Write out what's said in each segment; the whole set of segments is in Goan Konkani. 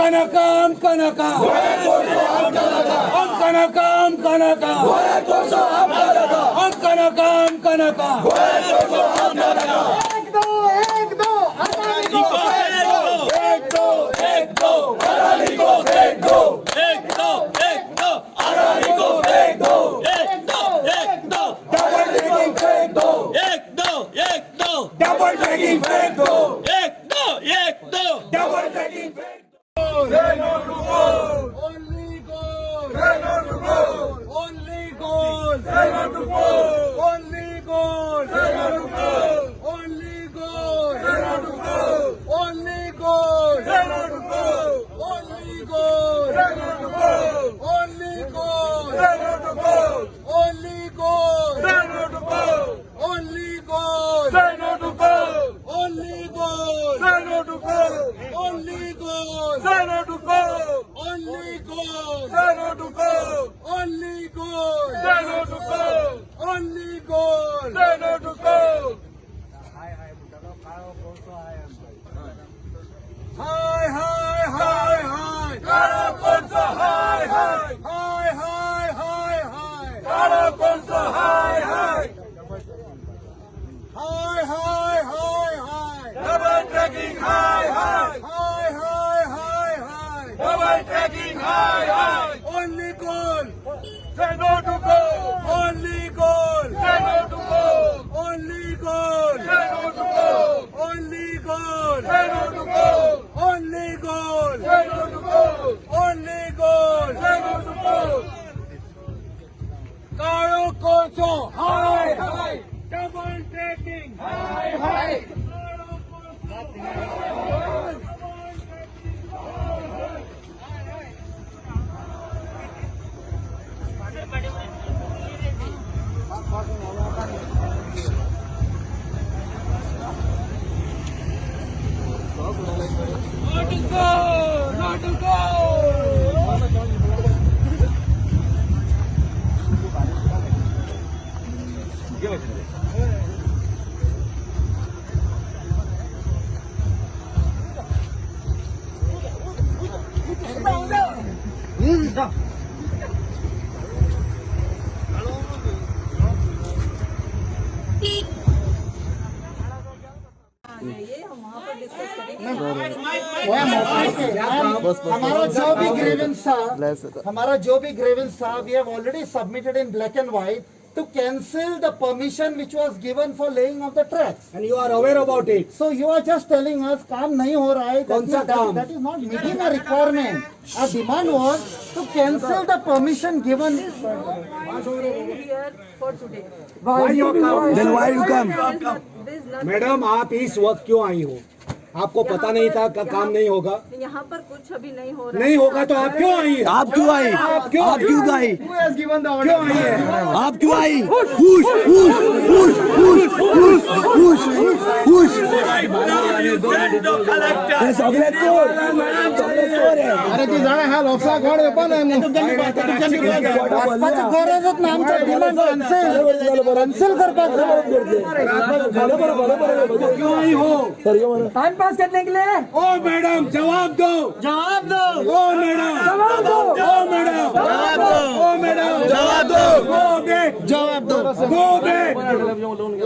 आमकां नाका, आमकां नाका, आमकां नाका, आमकां नाका, आमकां नाका, आमकां नाका. एक दो, एक दो, अदानी को एक दो, एक दो, अदानी को फेंक दो. एक दो, एक दो, अदानी को फेंक दो. एक दो, एक दो, डबल ट्रैकिंग फेंक दो. एक दो, एक दो, डबल ट्रैकिंग फेंक दो. एक दो, एक दो. डबल ट्रैकिंग फेंक दो. Say no to coal. Only coal. Say no to coal. Only coal. Say no to coal. Only coal. Say no to coal. Only coal. Say no to coal. Only coal. Say no to coal. Only coal. Say no to coal. Only coal. Say no to coal. Only coal. Say no to coal. Only coal. Say no to coal. Only coal. Say no to coal. Only coal. Say no to coal. Only coal. Say no to coal. Only coal. Say no to coal. Only coal. Say no to coal. हाय हाय हाय हाय, काळो कोळसो हाय हाय हाय हाय हाय हाय, काळो कोळसो हाय हाय हाय हाय हाय हाय, double tracking high high high high high high, double tracking high high. Only coal. Say no to coal. Only coal. Say no to coal. Only coal. Say no to coal. Only coal. Say no to coal. Only coal. Say no to coal. Only coal. Say no to coal. काळो कोळसो हाय हाय, डबल ट्रॅकिंग हाय हाय. काळो कोळसो हाय. Not to go! Not to go! ये हम वहाँ पर डिस्कस करेंगे. हमारा जो भी ग्रीवेंस था, हमारा जो भी ग्रीवेंस था, we have already submitted in black and white to cancel the permission which was given for laying of the tracks. And you are aware about it. So you are just telling us काम नहीं हो रहा है. कौन सा काम? That is not meeting a requirement. Our demand was to cancel the permission given. There is no point staying here for today. Why you come? Then why you come? There is not- there is nothing. Madam, आप इस वक्त क्यों आई हो? आपको पता नहीं था कि काम नहीं होगा? यहाँ पर कुछ अभी नहीं हो रहा नहीं है. होगा तो आप क्यों आई? आप क्यों आई? आप क्यों आप क्यों आई? Who has given the order? क्यों आई है? आप क्यों आई? Push push push push push push push. हे सगळे चोर, सगळे चोर आहे. अरे ती जाणा हा लोकसा घड येवपा ना. वचपाची गरजच ना. आमचो डिमांड कॅन्सल कॅन्सल करपाक जाय. क्यों आई हो? टाइम पास करने के लिए. ओ मैडम, जवाब दो. जवाब दो. ओ मैडम, जवाब दो. ओ मैडम, जवाब दो. ओ मैडम, जवाब दो. गो बैक, जवाब दो. Go back.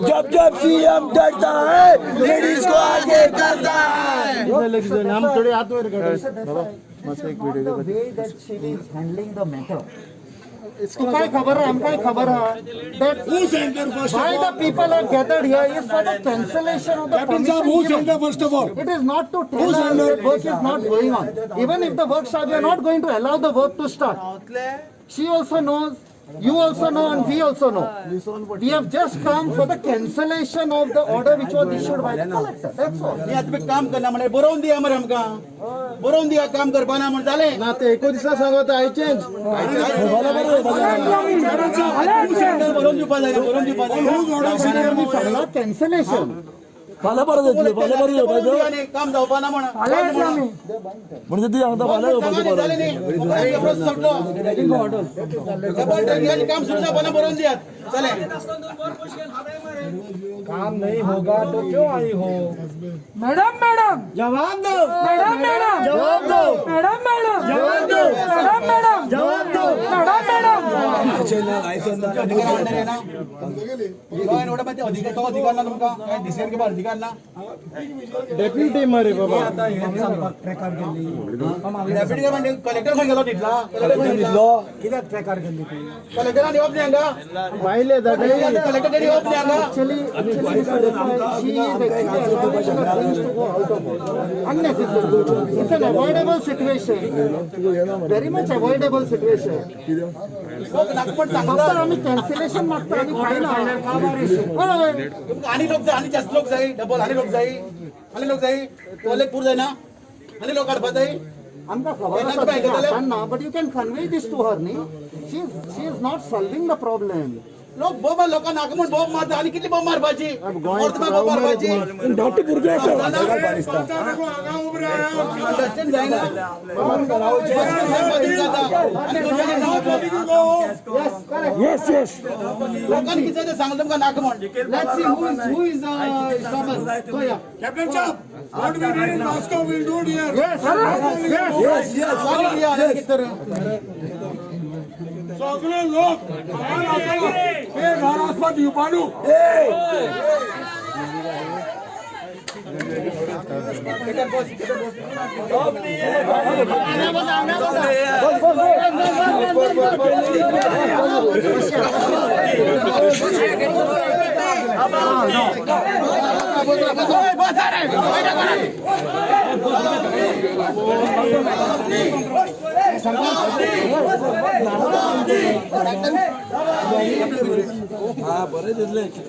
जब जब सीएम डरता है, लेडीज को आगे करता है. This is not the way that she is handling the matter. तुकाय खबर आहा, आमकांय खबर आहा that Who sent her first of why all? the people are gathered here is for the cancellation of the Captain Saab, who permission sent given. her first of all? It is not to tell us that work is not going on. Even if the work starts, we are not going to allow the work to start. She also knows, you also know, and we also know. We have just come for the cancellation of the order which was issued by the collector. That's all. आतां तुमी काम करना म्हणल्यार बरोवन दिया मरे आमकां, बरोवन दिया, काम करपाना म्हण जालें. ना ते एको दिसा सांगता I change. बरोवन दिवपा जाय, बरोवन दिवपा जाय. Whose order she gave? Cancellation. फाल्यां परत येतली, फाल्यां परत येवपाचो. बरोवन दिया न्ही, काम जावपा ना म्हण. फाल्यां येतले आमी. म्हणजे ती सांगता फाल्यां येवपाचो सांगा न्ही, परत. जालें न्ही, प्रस्न सोडलो. डबल ट्रॅकिंग काम सुरू जावपा ना बरोवन दियात, जालें. काम नहीं होगा तो क्यों आई हो? मॅडम, मॅडम, जवाब दो. मॅडम, मॅडम, जवाब दो. मॅडम. अधिकार तो अधिकार ना तुमकां काय डिसिजन घेवपाक अधिकार ना. डेप्युटी मरे बाबा. ट्रॅकार गेल्ली डेप्युटी म्हणजे कलेक्टर खंय गेलो तितला दिसलो कित्याक ट्रॅकार गेल्ली ती कलेक्टरान येवप न्ही हांगा. भायले कलेक्टर येवप न्ही हांगा. Actually, Mr. Desai, she is actually allowing the things to go out of order. Unnecessary. It's an avoidable situation. Very much avoidable situation. फक्त आम्ही कॅन्सलेशन मागता आणि काय ना. हय. तुमकां आनी लोक जाय, आनी जास्त लोक जाय, डबल आनी लोक जाय, आनी लोक जाय, तो पूर जायना, आनी लोक काडपा जाय. आमकां खबर आसा तिका हातान ना, but you can convey this to her न्ही. She is not solving the problem. लोक बोब लोकांना नाका म्हूण बोब मारता. आनी कितली बोब मारपाची? अर्द बोब मारपाची. धाकटे भुरगे आसा. अंडरस्टँड जायना. Yes, correct. Yes yes. लोकांनी कितें तें सांगलें तुमकां नाका म्हूण. Let's see who is stubborn. Go yeah. Captain Saab, what we did in Moscow, we'll do it here. Yes, yes, yes yes. कितें तर सगळे लोक हांगा रावतलो. ते घरा वचपाक दिवपानू.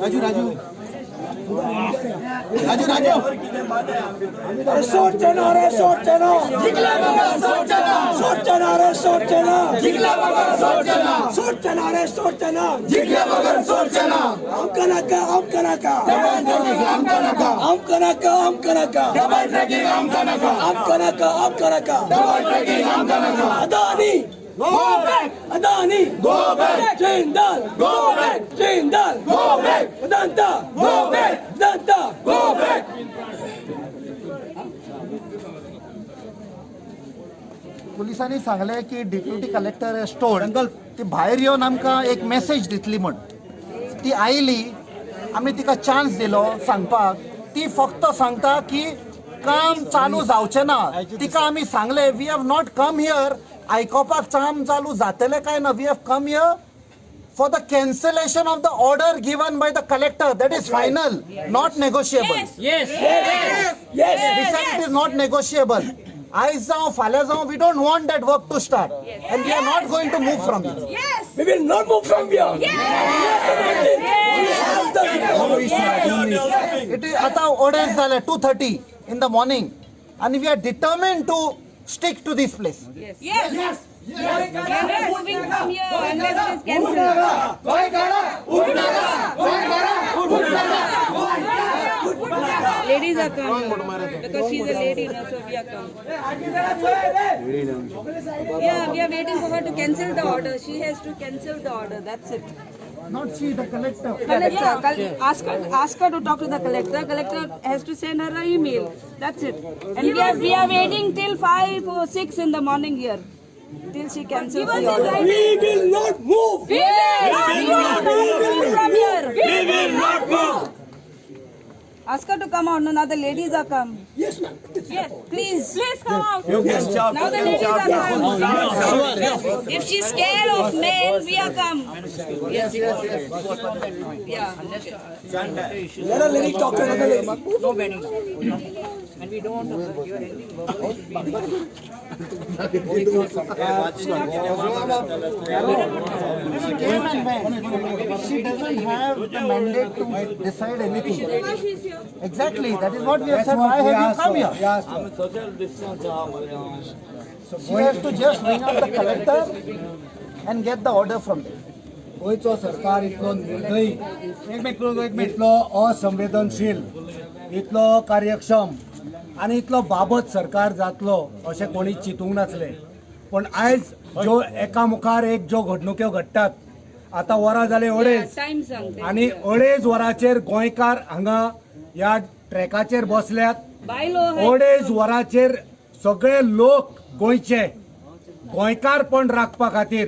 राजू राजू राजू राजू सोडचे ना रे सोडचे ना सोडचे ना रे सोडचे ना सोडचे ना रे सोडचे ना जिंकल्या बगर सोडचे ना. आमकां नाका आमकां नाका आमकां नाका. आमकां नाका आमकां नाका डबल ट्रॅकिंग आमकां नाका. आमकां नाका आमकां नाका. डबल ट्रॅकिंग आमकां नाका. Adani Go back. Adani Go back. Jindal Go back. Jindal Go back. Vedanta Go back. Vedanta Go back. पुलिसांनी सांगलें की डिप्युटी कलेक्टर स्टोर ती भायर येवन आमकां एक मेसेज दितली म्हण. ती आयली, आमी तिका चान्स दिलो सांगपाक. ती फक्त सांगता की काम चालू जावचें ना. तिका आमी सांगलें we have not come here आयकोपाक काम चालू जातलें काय ना. We have come here for the cancellation of the order given by the collector. That is final, not negotiable. Yes. Yes. It is not negotiable. आयज जावं फाल्यां जावं, we don't want that work to start and we are not going to move from here. Yes. We will not move from here. Yes. It is आता अडेज जाले, 2:30 in the morning, and we are determined to stick to this place. Yes. Yes. We are not moving from here unless it is cancelled. Ladies are coming because she's a lady, no, so we are coming. Yeah, we are waiting for her to cancel the order. She has to cancel the order. That's it. Not she, the collector. Collector, ask her to talk to the collector. Collector has to send her an email. That's it. And we are waiting till 5 or 6 in the morning here, till she cancels the order. We will not move. We will not move from here. We will not move. Ask her to come out. No, now the ladies are come. Yes, ma'am. Yes, please. Please come out. Now the ladies are come. If she's scared of men, we are come. Yes. Yeah. Let a lady talk to another lady. No bending. And we don't want to hear anything verbal. She came and went. She doesn't have the mandate to decide anything. Exactly, that is what we have said. Why have you come here? She has to just ring up the collector and get the order from there. गोंयचो सरकार इतलो निर्दयी, इतलो असंवेदनशील, इतलो कार्यक्षम आनी इतलो बाबत सरकार जातलो अशें कोणी चिंतूंक नासलें. पूण आयज ज्यो एका मुखार एक ज्यो घडणुक्यो घडटात, आतां वरां जालीं अडेज टायम सांगते आनी अडेज वरांचेर गोंयकार हांगा ह्या ट्रॅकाचेर बसल्यात. बायलो अडेज वरांचेर सगळे लोक गोंयचे गोंयकारपण राखपा खातीर,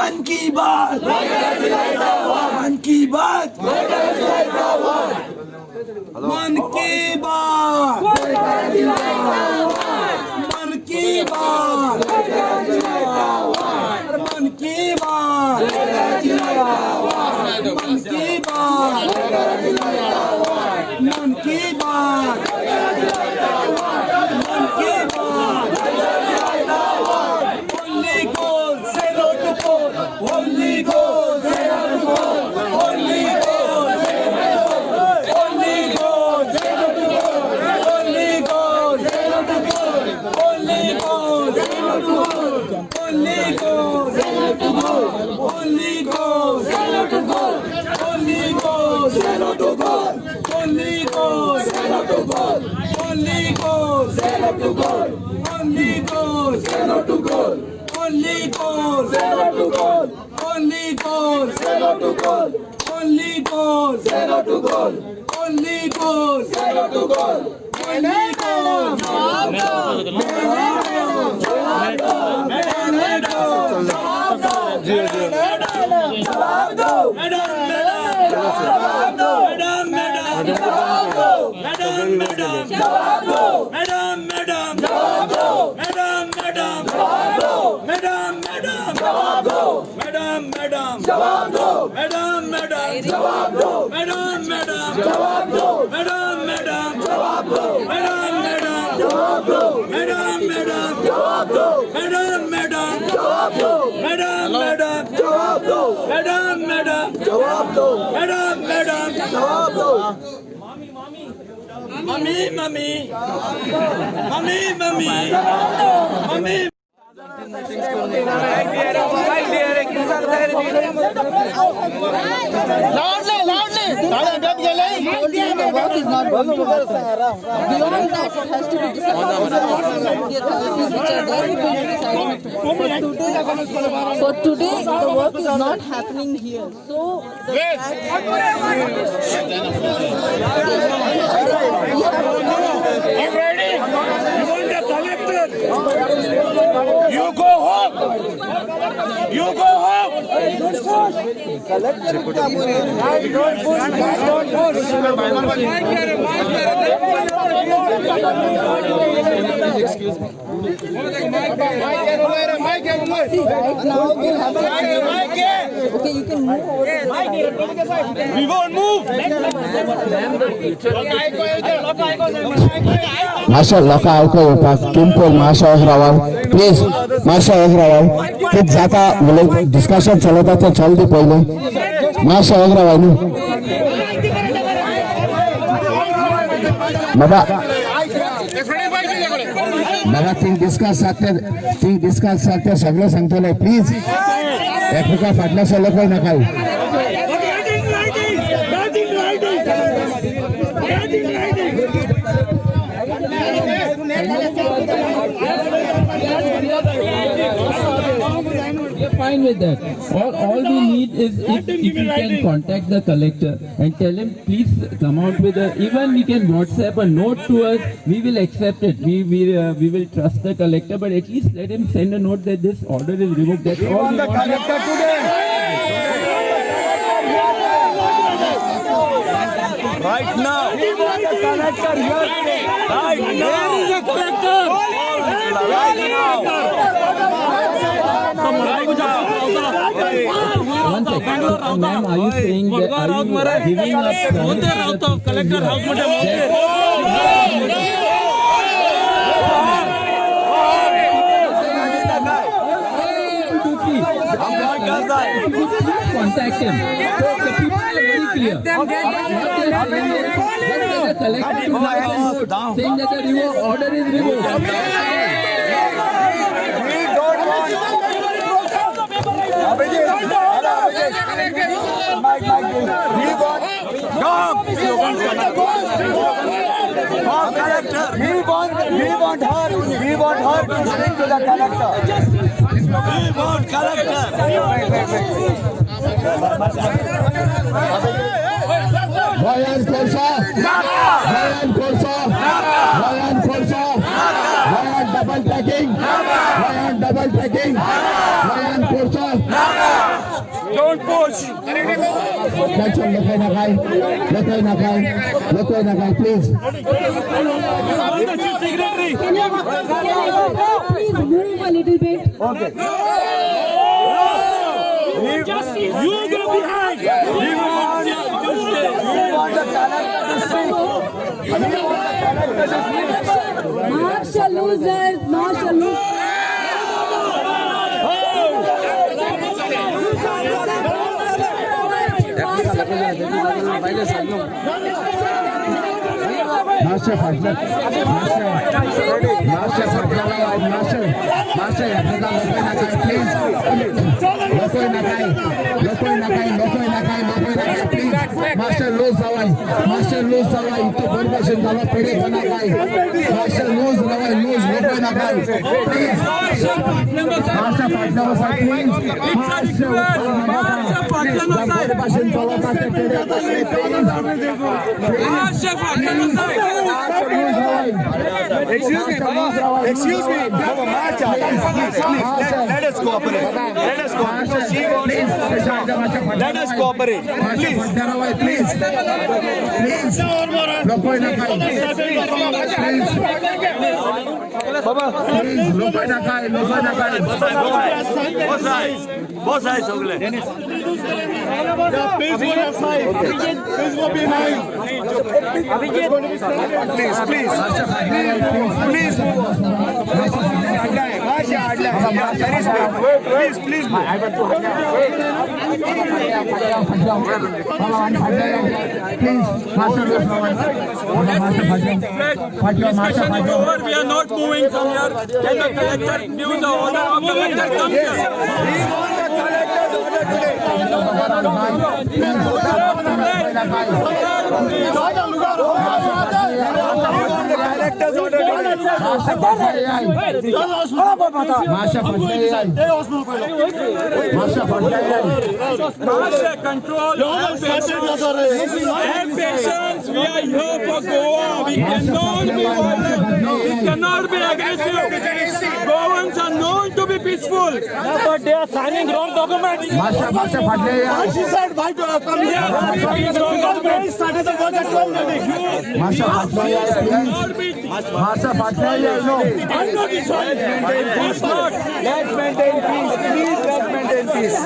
मन की बात, मन की बात, मन की बात, मन की बात, मन की बात, मन की बात, मन की बात, मन की बात. Only goal, zero to four. Only goal, zero to four. Only goal, zero to four. Only goal, zero to four. Only goal, zero to four. Only goal, zero to four. Only goal, zero to four. Only goal, zero to four. Only goal, zero to four. Only goal, zero to four. Only goal, zero to goal. Only goal, zero to goal. Only goal, zero to goal. Only goal, zero to goal. Only goal, zero to goal. Only goal, zero to goal. Only goal. Madam madam, madam madam, madam madam, madam madam, madam madam, madam madam, madam madam, madam madam, madam madam, madam madam, madam madam, madam madam, madam madam, madam madam, madam madam, madam madam, mummy mummy mummy mummy mummy. Loudly, loudly. The work is not going to happen. Beyond that, it has to be decided by the authorities which are there who will be deciding it. For today, the work is not happening here. So the fact we have to I'm ready. You want the collector? You go home. You go home. Don't push. Don't push. See, right now we have to. Okay, you can move over. We won't move. मातशें लोकां आयको येवपाक किंपोल मातशें एक रावाल प्लीज, मातशें एक रावाल. कितें जाता उलय डिस्कशन चलता तें चल दी पयलें. मातशें एक रावाल न्हू बाबा. बाबा थिंग डिस्कस जाता, थिंग डिस्कस जाता सगळें सांगतलें. प्लीज एकमेका फाटल्यान सरलो पळय नाका. We are fine with that. All we need is if you can contact the collector and tell him please come out with a, even we can WhatsApp a note to us, we will accept it. We will trust the collector, but at least let him send a note that this order is revoked. That's all we want. Collector today. Right now. We want the collector here today. Right now. Where is the collector? Right now. Right now. One second. Ma'am, are you saying that are you giving up promise to the people here that contact him? So the people are very clear. What they are saying is, just as a collector to write a note saying that the order is revoked. We don't want. Abhijit, Abhijit. Mike, Mike, we want. Collector. We want her to speak to the collector. We want collector. Vayan Korsa, Vayan Korsa, Vayan Korsa, Vayan double tracking, Vayan double tracking, Vayan Korsa. Don't push. Please. Please move a little bit. Okay. You go behind. We want the collector to speak. Maharashtra losers, Maharashtra losers. Master Fatna, Master Fatna, Master, Master, please. Master lose away, Master lose away, to permission Master lose away, lose, please. Master Fatna, please. Excuse me, Baba. Excuse me, Baba. Please, please, let us cooperate. Let us cooperate. She wants. Let us cooperate. Please, please, please. Baba, please. Both sides, सगळे. Please go behind. Please, please, please. Please, please. Discussion is over. We are not moving from here. Can the collector give the order of the collector come here? We want the collector's order today. We want the collector's order today. Master control. Have patience. We are here for Goa. We cannot be violent. We cannot be aggressive. Goans are known to be peaceful. But they are signing wrong documents. She said, why do I come here? Because started the work at 12:30. I'm not sorry. Let's maintain peace. Please, let's maintain peace.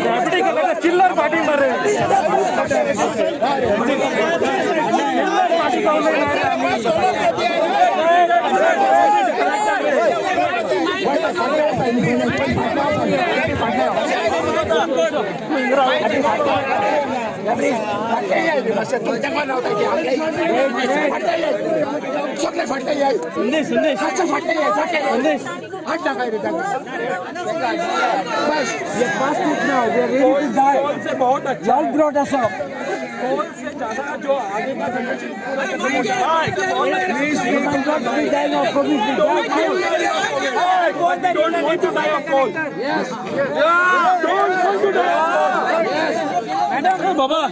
Deputy collector चिल्लर पार्टी मरे. चिल्लर पार्टी कौन है? से बहुत अच्छा कौन से ज्यादा जो आगे का generation Don't want to die of cold. Yes. Don't want to die of cold. Yes. Baba,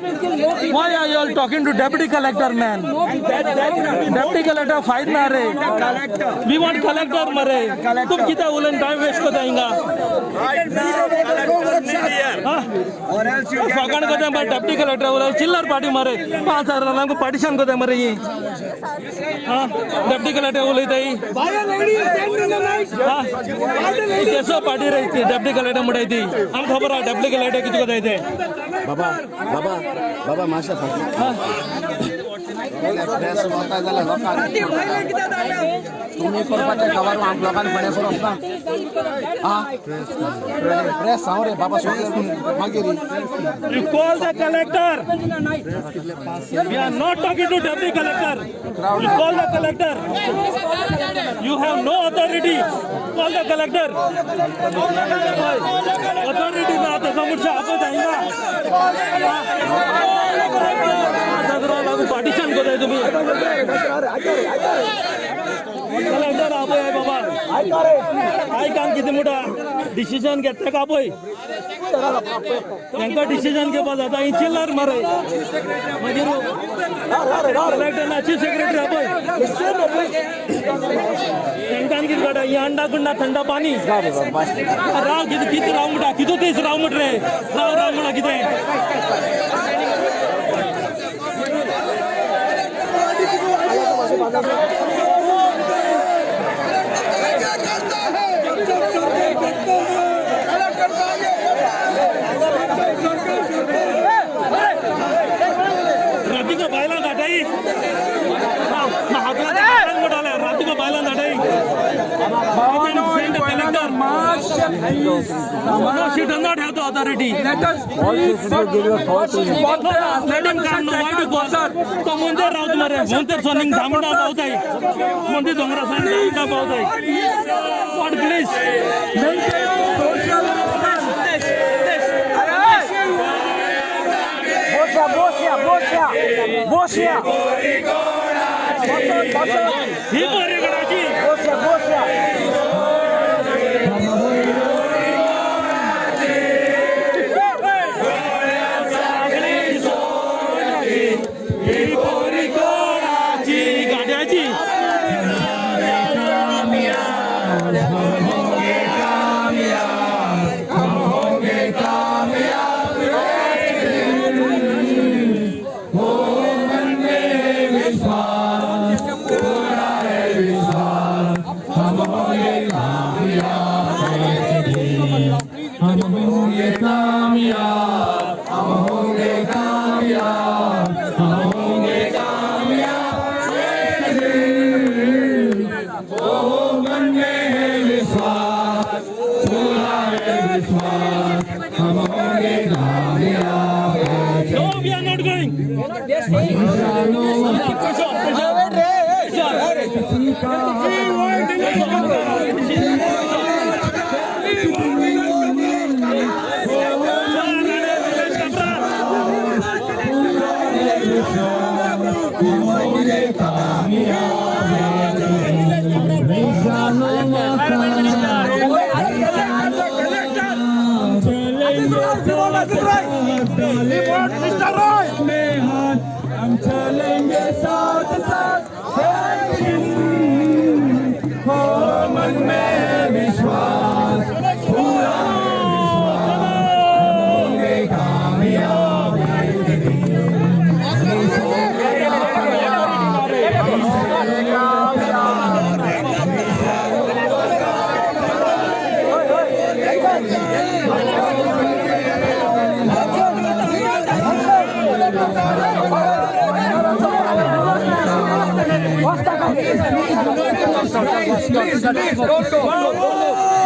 why are you all talking to deputy collector, man? Deputy collector fight na re. We want collector mare. तुम कितना उलन टाइम वेस्ट को जाएगा? फकाण करते हैं deputy collector उलन चिल्लर पार्टी मारे 5000 लोगों को पार्टीशन करते हैं मरे ये. हाँ, deputy collector उले ताई. हाँ, कैसो पार्टी रही थी deputy collector मुड़ाई थी. हम खबर है deputy collector किसको दे थे? बाबा बाबा बाबा माशा तुम्ही करपाचें खबर लोकांक फुडें सरप ना. आं प्रेस हांव रे बाबा मागीर You call the collector. We are not talking to deputy collector. You call the collector. You have no authority. Call the collector. Authority ना तो समुद्र आपको जाएगा. पार्टीशन को दे तुम्ही. कलेक्टर आपय आहे बाबा. आयकान किती मोठा डिसिजन घेतले का आपय तांकां डिसिजन घेवपा जाता. ही चिल्लर मरे मागीर कलेक्टर ना चीफ सेक्रेटरी आपय तांकां कितें म्हणटा ही अंडा गुंडा थंडा पाणी राव कितें कितें राव म्हणटा कितें तेच राव म्हणटा रे राव राव म्हणटा कितें रातीको बायलां धाडाई रातीको बायलां धाडाई. No, she does not have the authority. Let us let him come. No, why to go, sir? तो मंदिर राव तुम्हारे मंदिर सोनिंग धामडा पावताई मंदिर Dongra सोनिंग धामडा पावताई. What please? Maintain social distance. Bosya, bosya, bosya, bosya. ही पोरी कोणाची? Bosya, bosya. No, we are not going. हम चलेंगे साथ साथ हो मन में विश्वास पूरा होंगे कामयाब. Please, please, don't go.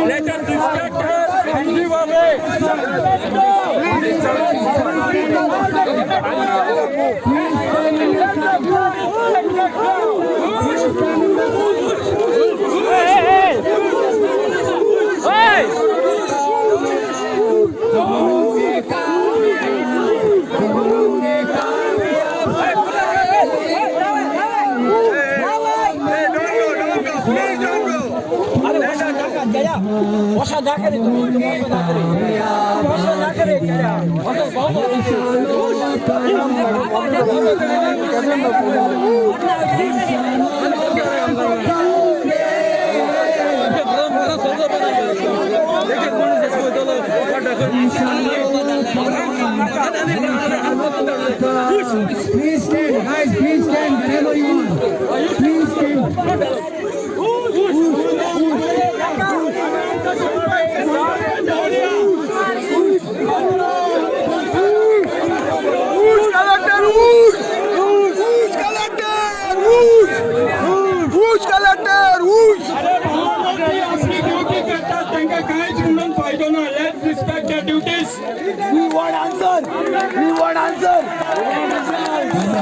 Let us respect her and give her way. Please stand, guys, please stand wherever you want. Please stand.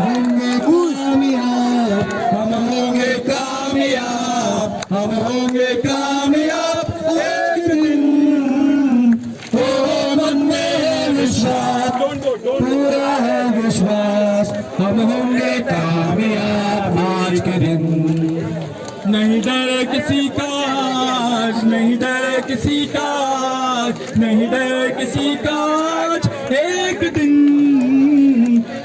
होंगे कामयाब, हम होंगे कामयाब, हम होंगे कामयाब एक दिन। ओ मन में है विश्वास, पूरा है विश्वास, हम होंगे कामयाब आज के दिन। नहीं डर किसी का, नहीं डर किसी का, नहीं डर किसी का एक दिन।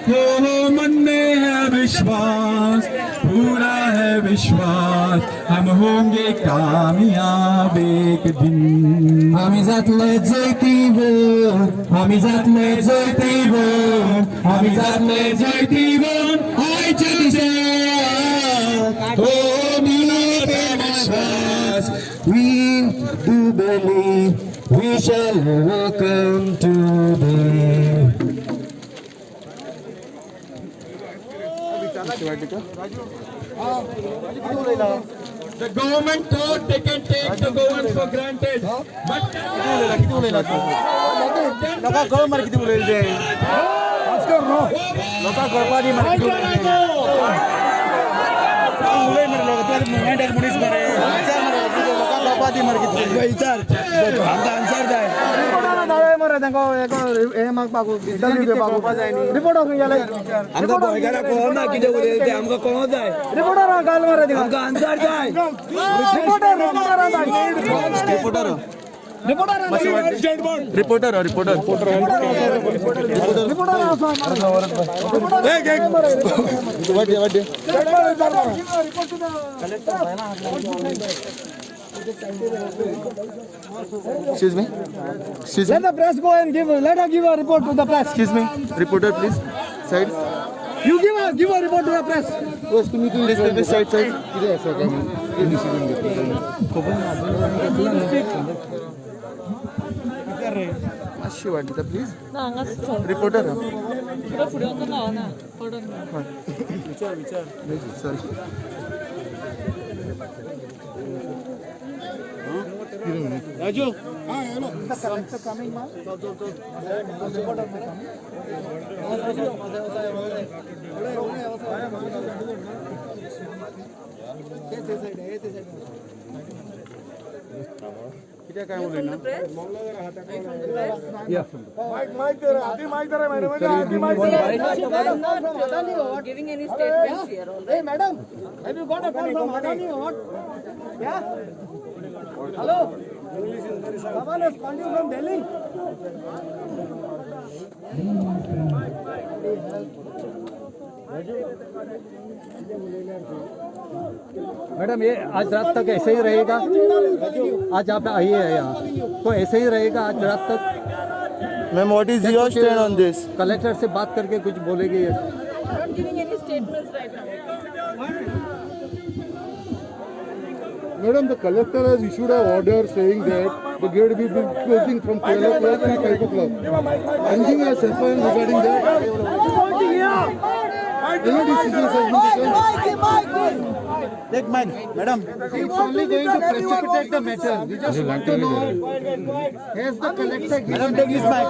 हो मन में है विश्वास, पूरा है विश्वास, हम होंगे कामयाब एक दिन। आमी जातले जैतिवंत, आमी जातले जैतिवंत, आमी जातले जैतिवंत आयच्या दिसा। ओ मनात विश्वास, we do believe we shall overcome today. The government thought they can take the Goans for granted, but लोकांक कळ मरे कितें उलयलें तें, लोकांक कळपा दी मरे कितें उलयलें तें। उलय मरे लोक, तूं आतां मुवमेंटार मनीस मरे, विचार मरे लोकांक कळपा दी मरे कितें विचार, आमकां आन्सर जाय। मरे तांकां हें मागपाक इंटरव्यू घेवपाक जाय न्ही, रिपोर्टर खंय गेले? आमकां गोंयकारांक कळना कितें उलयलें तें, आमकां कळोंक जाय। रिपोर्टरांक घाल मरे, आमकां आन्सर जाय। Reporter reporter reporter reporter reporter Excuse me. Excuse me. Let the press go and give. Let her give a report to the press. Excuse me. Reporter, please. Side. You give a report to the press. Yes, please, please, side, side. मातशी वाट दिता please. Reporter. विचार विचार. Sorry. Raju. The collector coming, ma. From the press? Are you from the press? Yeah. I'm not giving any statements here, all right? Hey, madam, have you got a call from Adani or what? Yeah? Hello? Someone has called you from Delhi? Madam, ये आज रात तक ऐसे ही रहेगा? आज आप आई है यहाँ तो ऐसे ही रहेगा आज रात तक? Ma'am, what is your stand on this? Collector से बात करके कुछ बोलेगी? I'm not giving any statements right now. Madam, the collector has issued an order saying that the gate will be closing from 12 o'clock to 5 o'clock. Anything has happened regarding that? Any decisions have been taken? Take mic, madam. It's only going to precipitate the matter. We just want to know, has the collector given Madam, take this mic.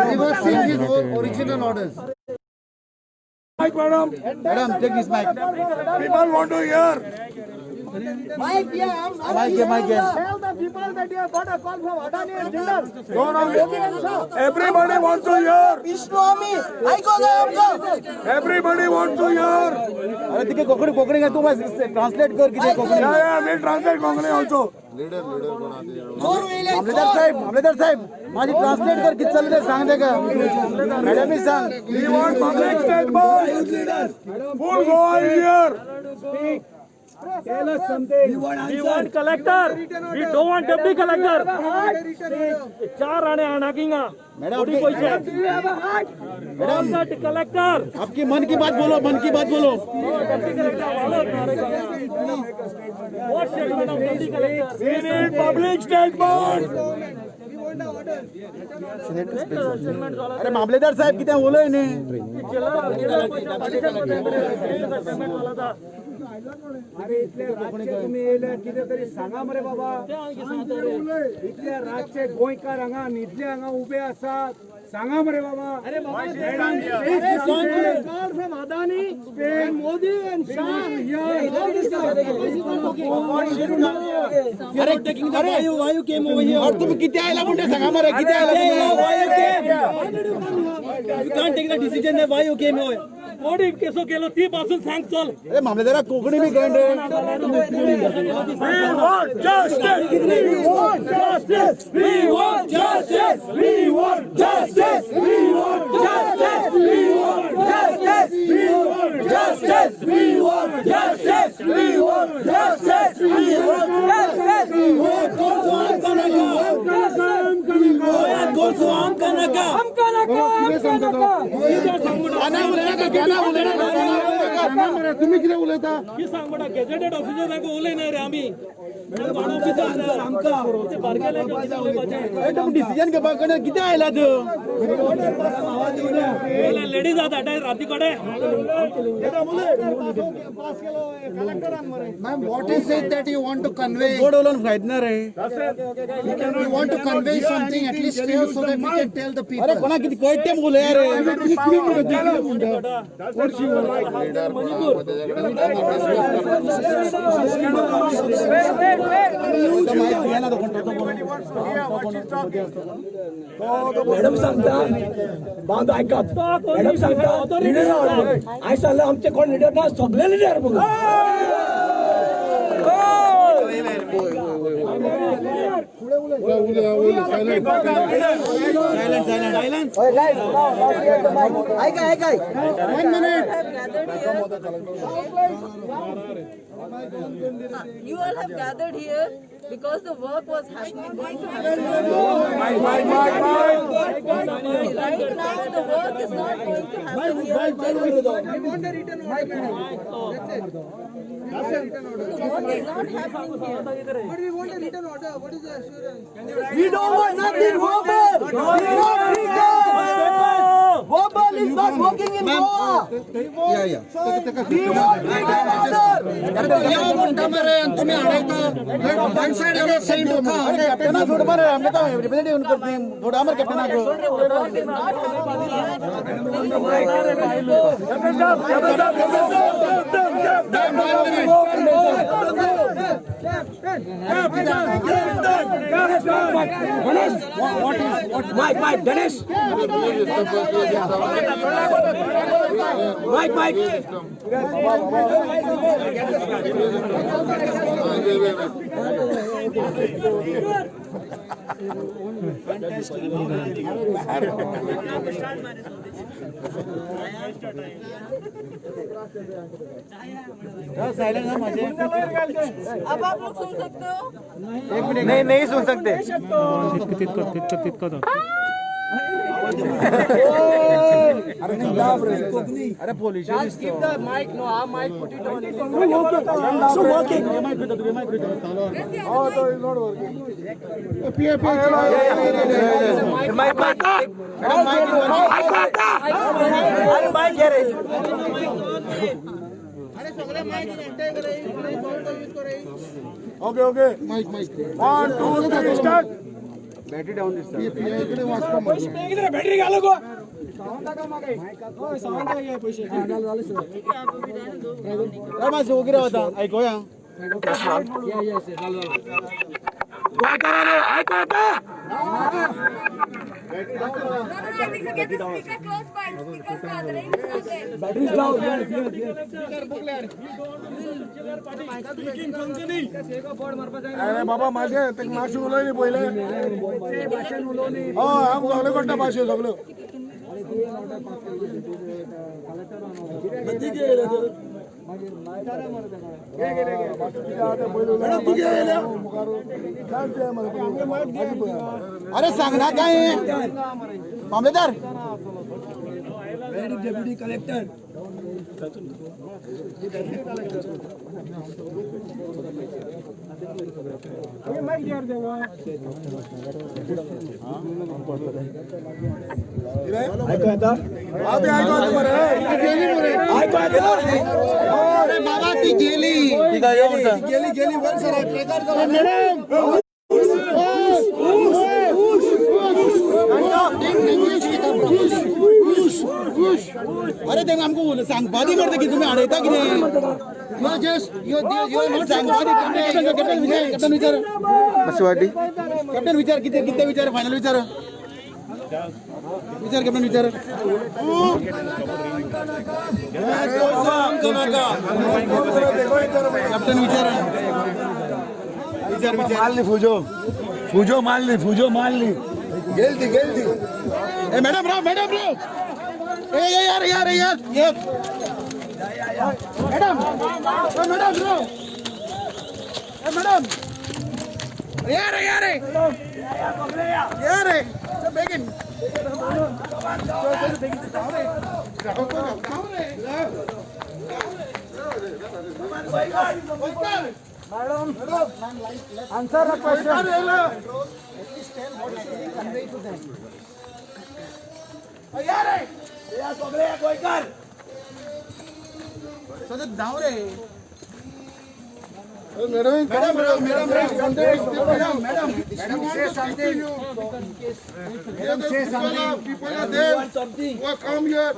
reversing his original orders? Madam, madam, take this mic. People want to hear. Mike, yeah, I'm mic, mic. Tell the people that you have got a call from Adani and Jindal. No, no. Everybody wants to hear. I go there. Everybody wants to hear. अरे तिके कोकणी कोकणी का तू बस ट्रांसलेट कर किती Konkani. Yeah, yeah, we'll translate Konkani also. मामलेदार साहेब, मामलेदार साहेब, माझी ट्रांसलेट कर किती चालू ते सांग दे का मॅडम मी सांग. We want public statement. Full Goa is here. Tell us something. We want collector. We don't want deputy collector. चार आने आना मैडम, मैडम कलेक्टर आपकी मन की बात बोलो, मन की बात बोलो. We need public statement. अरे मामलेदार साहेब किती उलय न्ही. अरे इतले रातचे तुमी येयले कितें तरी सांगा मरे बाबा. इतले रातचे गोंयकार हांगा न्हिदले, हांगा उबे आसात. सांगा मरे बाबा. अरे बाबा, call from Adani, Spain, Modi and Shah. अरे why you came over here? तुम्ही किती आयला म्हणते सांगा मरे, किती आयला? Why you came? You can't take the decision. Why you came over? कोणी केसो केलो ती पासून सांग चल. अरे मामलेदारा कोकणी बी कळण रे. We want justice. We want justice. We want justice. We want justice. We want justice. We want justice. We want justice. We want justice. We want justice. We want justice. We want तुम्ही कितें उलयता? ही सांग म्हणटा गॅझेटेड ऑफिसर तांकां उलयना रे आमी. डिसिजन घेवपाक कितें आयला तूं? लेडीज आतां राती कडेन. Ma'am, what is it that you want to convey? Board उलोवन फायदा ना रे. You want to convey something at least clear so that we can tell the people. अरे कोणा किती कळटे उलय रे. मॅडम सांगता बांद आयकात. मॅडम सांगता लिडर हांवें सांगलें आमचे कोण लिडर ना, सगळे लिडर म्हणून. One minute. You all have gathered here because the work was happening, going to happen. Right now, the work is not going to happen here. The work is not happening here. But we want a written order. What is the assurance? We don't want nothing verbal. We want written. Verbal is not working in Goa. Yeah, yeah. We want written order. तुम्ही अडवता. One side you are saying to come. कॅप्टना सोड मरे, आमकां रिप्रेझेंटेटिव्ह करता थोडा मरे कॅप्टनाक. Work is not happening here. Mike, Mike, Ganesh. Mike, Mike. अब आप लोग सुन सकते हो? नहीं नहीं सुन सकते. अरे police Give the mic, no, our mic, put it on. So working. Mic अरे माइक घे रे. Okay okay. Mike mike. 1 2 3 start. Battery down दिसता. पीआय कडे वाचपा मरे. बॅटरी घालो गो. मातशें ओगी रावता आयकोया. अरे बाबा माझे ते मातशें उलय न्ही पयलें. हय आमकां सगळें कळटा भाशे सगळ्यो. अरे सांग ना काय मामलेदार. Deputy collector. अरे बाबा ती गेली गेली गेली वर सर प्रकार इंग्लिश. Push. अरे ते आमकां सांगपा दी मरे की तुमी हाडयता कितें? You are just you are not सांगपा दी. कॅप्टन विचार, कॅप्टन विचार, कॅप्टन विचार कितें कितें विचार, फायनल विचार, विचार कॅप्टन विचार. कॅप्टन विचार, विचार विचार. मारली फुजो, फुजो मारली, फुजो मारली, गेलती गेलती. ए मॅडम राव, मॅडम राव. ए यार यार यार ये मॅडम, मॅडम राव. ए मॅडम यार यार यार बेगिन. Madam, answer the question. At least tell what should we convey to them. यार या सगळे गोयकर सगळे जाऊ रे. Madam, madam madam madam madam madam say something. Madam say something. People are there who have come here.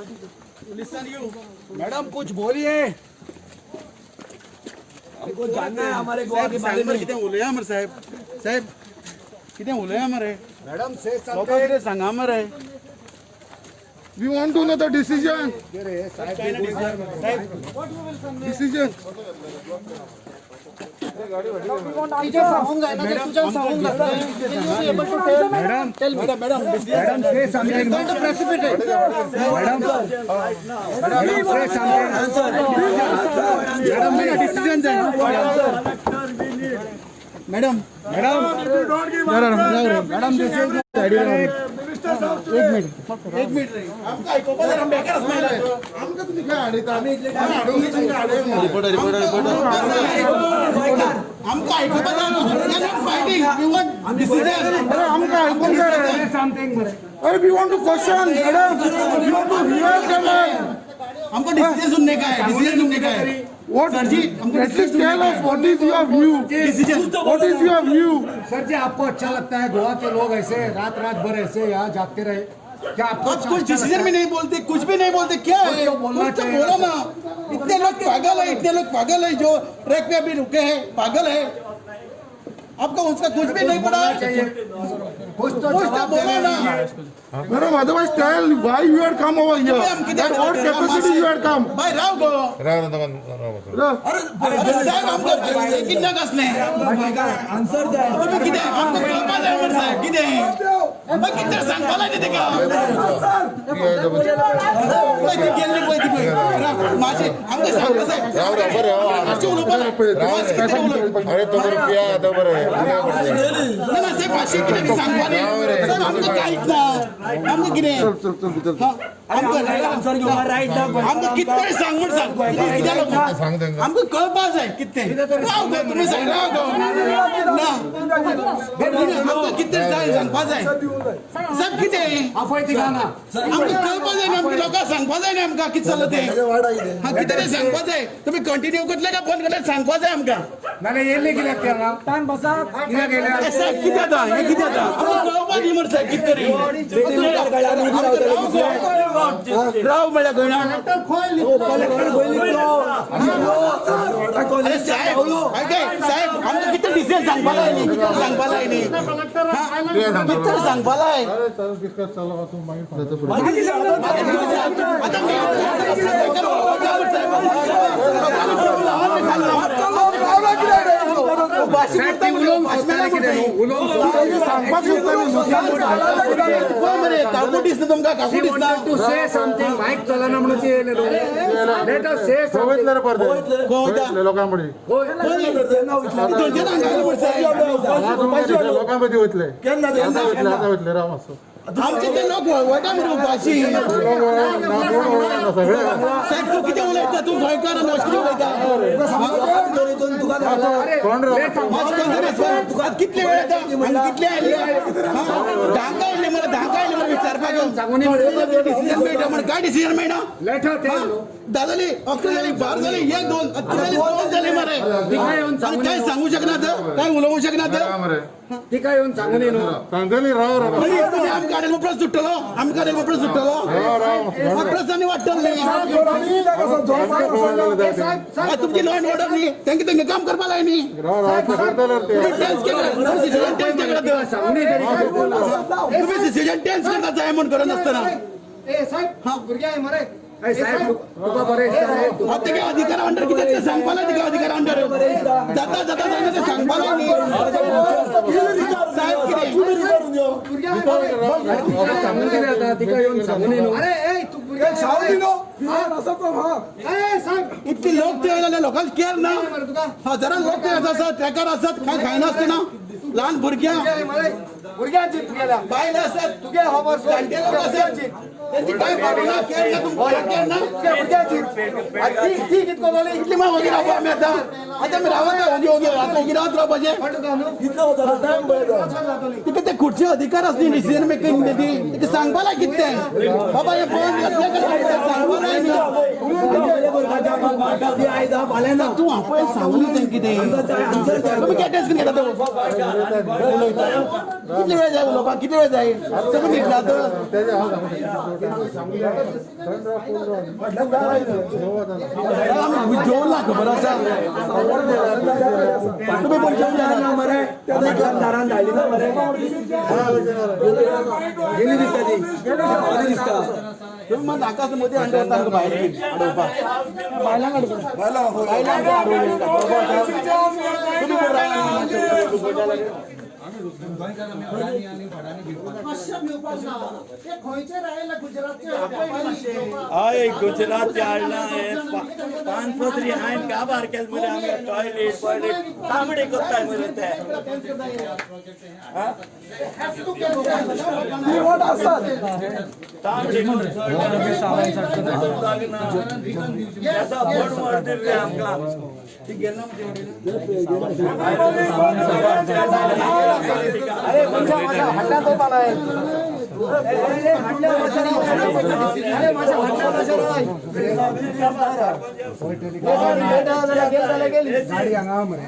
Listen you. Madam कुछ बोलिए, हमको जानना है हमारे गोवा के बारे में. कितें उलया मरे साहेब, साहेब कितें उलया मरे मॅडम से लोकांक कितें सांगा मरे. We want to know the decision. Decision. Madam, madam, madam say something. Going to precipitate. Madam, madam say something. Madam decision जाय. Madam, madam, madam decision. एक मिनिट, एक मिनिट रे. आमकां आयकुपा जाय, आमी बेकार आसना. आमकां तुमी खंय हाडयता? आमी हाडूंक तुमकां हाडय. Reporter, reporter, reporter. आमकां आयकुपा जाय. We are not fighting. We want decision. अरे आमकां आयकूंक जाय. अरे we want to question, madam. We want to hear them. आमकां डिसिजन सुनने का है, डिसिजन सुनने का है. What? Sir ji, हमको At least tell us what is your view. Decision. What is your view? Sir जी आपको अच्छा लगता है गोवा के लोग ऐसे रात रात भर ऐसे यहाँ जागते रहे क्या? आपको आप कुछ डिसीजन भी नहीं बोलते, कुछ भी नहीं बोलते. क्या है? तो बोलना कुछ तो चाहिए। बोलो ना. इतने लोग पागल है, इतने लोग पागल है जो ट्रैक पे अभी रुके हैं, पागल है. आपको उसका कुछ भी नहीं पड़ा है. कुछ तो कुछ तो बोलो ना. Madam, otherwise tell why you had come over here. At what capacity you had come. भाई राव गो. अरे साहेब आमकां किन्ना कसलें आन्सर जाय. तुम्ही कितें आमकां कळपा जाय मरे साहेब कितें मागीर कितें सांगपा लायता तेका. पळय ती गेल्ली पळय ती पळय मातशें आमकां सांगपा जाय. मातशें उलोवपा जाय. मातशें कितें उलोवप. ना ना साहेब मातशें कितें सांगपा न्ही साहेब. आमकां कांयच ना. आमकां कितें आमकां कितें सांग म्हूण सांग कित्याक आमकां कळपा जाय कितें. राव गो तुमी सांग राव गो ना आमकां कितें जाय सांगपा जाय साहेब कितें आमकां कळपा जाय न्ही. आमकां लोकांक सांगपा जाय न्ही आमकां कितें चल्लां तें. हा कितें तें सांगपा जाय. तुमी कंटिन्यू करतले काय बंद करतले सांगपा जाय आमकां. नाल्यार येयल्ले कित्याक ते हांगा? कित्याक येयले? साहेब कितें जाता हें कितें जाता आमकां कळपा न्ही मरे साहेब कितें तरी. राव म्हळ्यार कळना. अरे साहेब साहेब आमकां कितें डिसिजन सांगपा लाय न्ही, कितें सांगपा लाय न्ही, कितें सांगपा लाय. काकूट दिसना तुमकां, काकूट दिसना. To say something, mic चलना म्हणून ते येयले लोक. Let us say something. लोकां मदीं वयतले. आमचे ते लोक वळवळटा मरे उपाशी. साहेब तूं कितें उलयता? तूं गोंयकार आनी अशें कितें उलयता? तुका कितले वेळ येता? आनी कितले आयले? धांक आयले मरे, धांक आयले मरे विचारपाक. डिसिजन मेळटा म्हण काय डिसिजन मेळना? 10 जाली, 11 जाली, 12 जाली, 1 2 जाली, 2 जाली मरे. आनी काय सांगू शकना तर? काय उलोवंक शकना तर? तिका येवन सांगून न्हू सांगतली राव राव आमकां हाडेल प्रश्न सुट्टलो, आमकां हाडेल प्रश्न सुट्टलो, प्रश्न आनी वाडटलो. तुमची लॉ एंड ऑर्डर न्ही, तेंका तेंगे काम करपा लाय न्ही. तुम्ही सिच्युएशन टेन्स करता जाय म्हूण करनासतना. तेगे अधिकार अंडर कितें तें सांगपा लाय, तिका अधिकार अंडर जाता जाता जायना तें सांगपा लाय न्ही. साहेब कितें सांगून कितें जाता, तिका येवन सांगून न्हू. इतली लोक ते जाल्यार लोकांक केअर ना. हजारान लोक ते आसात, ट्रॅकर आसात, कांय खायनासतना ल्हान भुरग्यां बायल आसात, जाणटे लोक आसात, तेंची कांय बाबू ना, केअर ना, तुमकां केअर ना. इतली मागीर वगीर रावपा आमी आतां आतां आमी रावत ओगी आतां ओगी रावत रावपाचें. तिका ते खुर्चे अधिकार आस न्ही डिसिजन मेकिंग ती, तिका सांगपा लाय कितें तें बाबा हें बंद सांगपा लाय न्ही. तूं आपय सांगून तें कितें तुमी कॅटेस घेता तो कितले वेळ जाय उलोवपाक, कितले वेळ जाय सगळें न्हिदला तर. जेवला खबर आसा तुमी पण जेवला मरे, दारान धाडली ना मरे, गेली दिसता ती दिसता. तुम्ही मग आकाश मध्ये अंडा भायर अडोवपाक बायलांक बायलांक हय गुजरातचे हाडला पानपत्री हांवें काबार केले मरे, आमी टॉयलेट पॉयलेट तांबडे करताय मरे ते. तांबडे रे आमकां. अरे हाडल्या तो पालाय. गाडी हांगा मरे.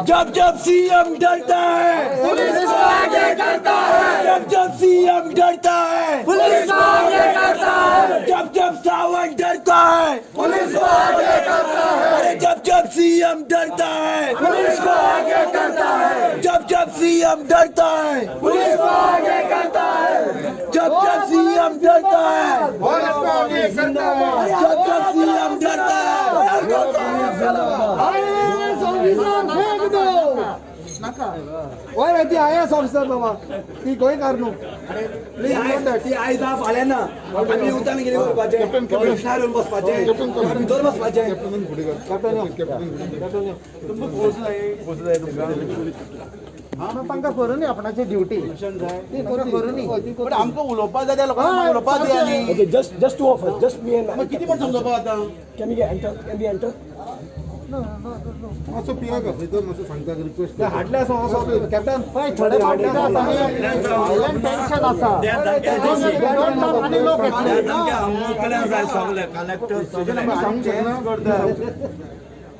जब जब सीएम डरता है पुलिस को आगे करता है, जब जब सीएम डरता है पुलिस को आगे करता है, जब जब सावन डरता है पुलिस को आगे करता है, अरे जब जब सीएम डरता है पुलिस को आगे करता है, जब जब सीएम डरता है पुलिस को आगे करता है, जब जब सीएम डरता है पुलिस को आगे करता है, जब जब सीएम डरता है. आईएएस ऑफिसर फेंक दो. वय ती आयएएस ऑफिसर बाबा ती गोंयकार न्हू. ती आयज फाल्यां ना, आमी उतान कितें करपाचें, कृष्णार येवन बसपाचें, भितर बसपाचें. तांकां करूं न्ही आपणाची ड्युटी, ती करूं न्ही. बट आमकां उलोवपा जाय त्या लोकांक उलोवपा दी. आनी just just two of us, just me and कितें म्हण समजोवपा आतां. Can we enter, can we enter? मातसो पियाक आपयता, मातसो सांगता रिक्वेस्ट. हाडल्या कॅप्टन थोडे टेन्शन आसा आनी लोक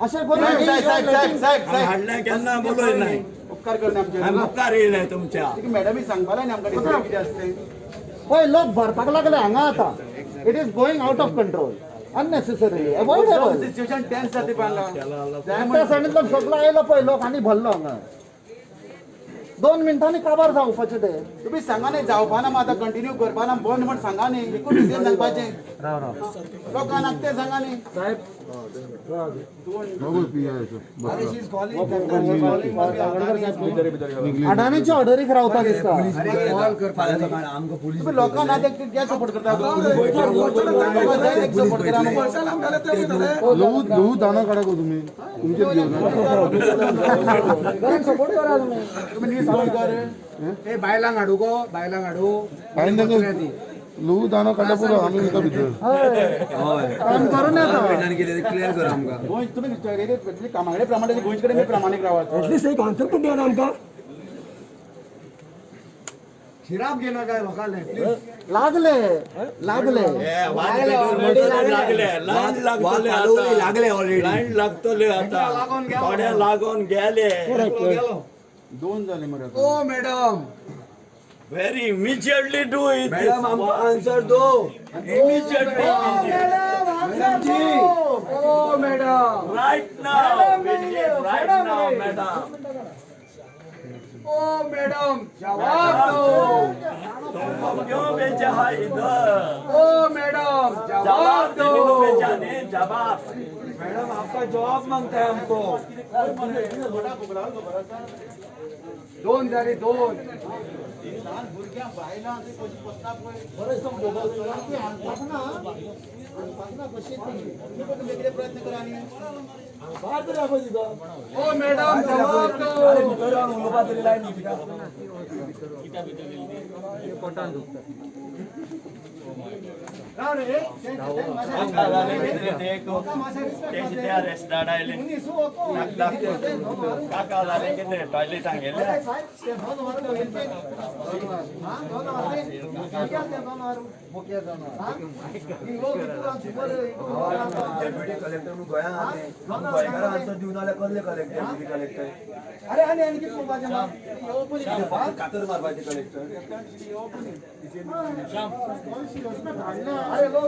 अशें करून हाडल्या केन्ना बोलय नाय, उपकार करना आमचेर, मुखार येयले तुमच्या. मॅडमी सांगपा लाय न्ही आमकां कितें आसता तें. पळय लोक भरपाक लागले हांगा आतां. It is going out of control unnecessarily, avoidable. Situation tense जाता पांगा. त्या सायडींतल्यान सगळो आयलो पळय लोक आनी भरलो हांगा. 2 मिनटांनी काबार जावपाचें तें. तुमी सांगा न्ही जावपा ना, आतां कंटिन्यू करपा ना बंद म्हण सांगा न्ही, एकूच डिसिजन सांगपाचें लोकांक तें सांगा न्ही. अडाणीच्या ऑर्डरीक रावता दिसता. तुमी लोकांक ना ते सपोर्ट करता, सपोर्ट करा. ल्हवू ल्हवू दाना काडा गो तुमी, तुमचेच घेवन सपोर्ट करा तुमी. तुमी न्यूज गोंयकार बायलांक हाडू गो, बायलांक हाडू. ल्हवू दानो काडल्या पुरो, आमी वयता भितर. काम करून येता. क्लियर कर आमकां. गोंय तुमी कामाकडे प्रमाणे गोंयचे कडेन प्रामाणीक रावात. एटलीस्ट एक आन्सर पण दिया आमकां. शिराप घेना काय लोकांले लागले लागले लागले लायन लागतले लागले ऑलरेडी लायन लागतले आता थोडे लागून गेले. दोन झाले मरे. ओ madam very immediately do it madam आमकां आन्सर दो immediately. Madam ji oh madam right now right now madam. Oh madam जवाब दो. तुमको क्यों भेजा है इधर? ओ मैडम जवाब दो. भेजा नहीं जवाब. मैडम आपका जवाब मांगता है हमको. दोन झाली दोन. ओ मॅडम जवाब दो. टॉयलेटाक गेले. डेप्युटी कलेक्टर गोंयांत गोंयकारां आन्सर दिवन जाल्यार कसले कलेक्टर डेप्युटी कलेक्टर? अरे आनी आनी कितें म्हणपाचें ना कातर मारपाचें कलेक्टर. अरे लोक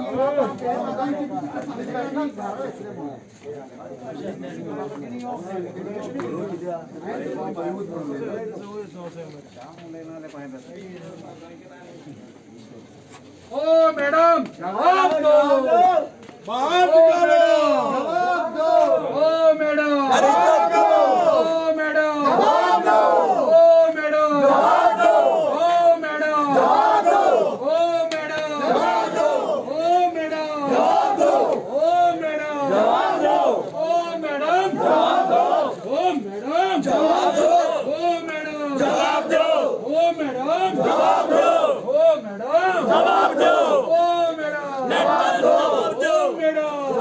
ओ मॅडम जवाब दो. बाहर निकालो. जवाब दो. ओ मॅडम ओ मॅडम जवाब दो. ओ मॅडम जवाब दो. ओ मॅडम जवाब दो. ओ मॅडम जवाब दो. ओ मॅडम जवाब दो. ओ मॅडम जवाब दो. ओ मॅडम जवाब दो. ओ मॅडम जवाब दो. ओ मॅडम जवाब दो. ओ मॅडम जवाब दो. ओ मॅडम जवाब दो. ओ मॅडम जवाब दो. ओ मॅडम जवाब दो. जवाब दो.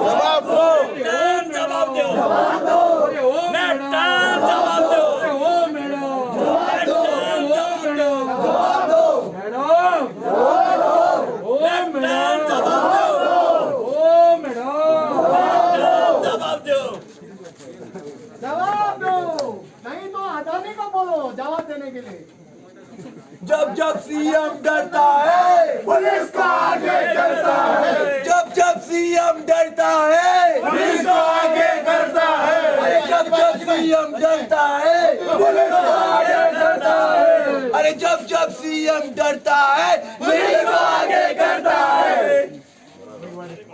जवाब दो. अरे ओ मॅडम जवाब दो. अरे ओ मॅडम जवाब दो. ओ मॅडम जवाब दो. मॅडम ओ मॅडम जवाब दो. ओ मॅडम जवाब दो. जवाब दो, नहीं तो अदानी को बोलो जवाब देने के लिए. जब जब सीएम डरता है पुलिस को आगे करता है. जब जब सीएम डरता है पुलिस को आगे करता है. अरे जब जब सीएम डरता है पुलिस को आगे करता है. अरे जब जब सीएम डरता है पुलिस को आगे करता है.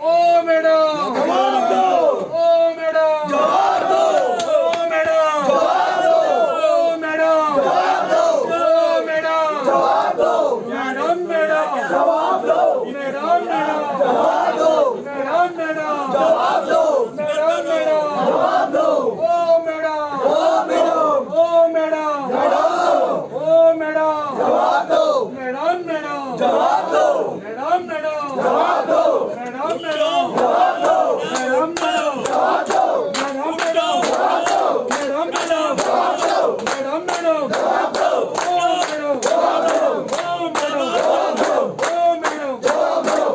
ओ मैडम जवाब दो. ओ मैडम जवाब दो. ओ मैडम जवाब दो. ओ मैडम जवाब दो. ओ मैडम जवाब दो. मैडम मैडम जवाब दो. मैडम मैडम जवाब दो. मैडम मैडम जवाब दो. मैडम मैडम जवाब दो. ओ मैडम ओ मैडम ओ मैडम ओ मैडम जवाब दो. मैडम मैडम जवाब दो. मैडम मैडम जवाब दो. मैडम मैडम जवाब दो. मैडम मैडम जवाब दो. मैडम मैडम मैडम मैडम जवाब दो. मैडम मैडम जवाब दो. ओ मैडम जवाब दो. ओ मैडम जवाब दो. ओ मैडम जवाब दो. ओ मैडम जवाब दो.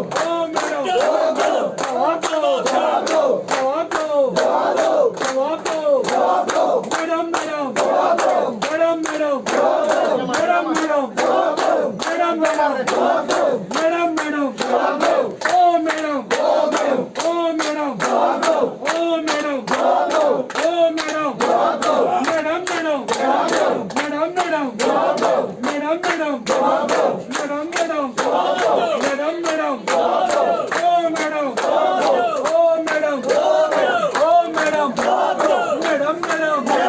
जवाब दो. जवाब दो. जवाब दो. जवाब दो. जवाब दो. जवाब दो. मैडम मैडम जवाब दो. मैडम मैडम जवाब दो. मैडम मैडम जवाब दो. मैडम मैडम जवाब दो. मैडम मैडम जवाब दो. ओ मैडम ओ मैडम ओ मैडम जवाब दो. ओ मैडम जवाब दो. ओ मैडम जवाब दो. मैडम मैडम जवाब दो. मैडम मैडम जवाब दो. मैडम मैडम जवाब दो. मैडम मैडम जवाब दो. मैडम मैडम जवाब दो. ओ मैडम जवाब दो. ओ मैडम ओ मैडम जवाब दो. मैडम मैडम मैडम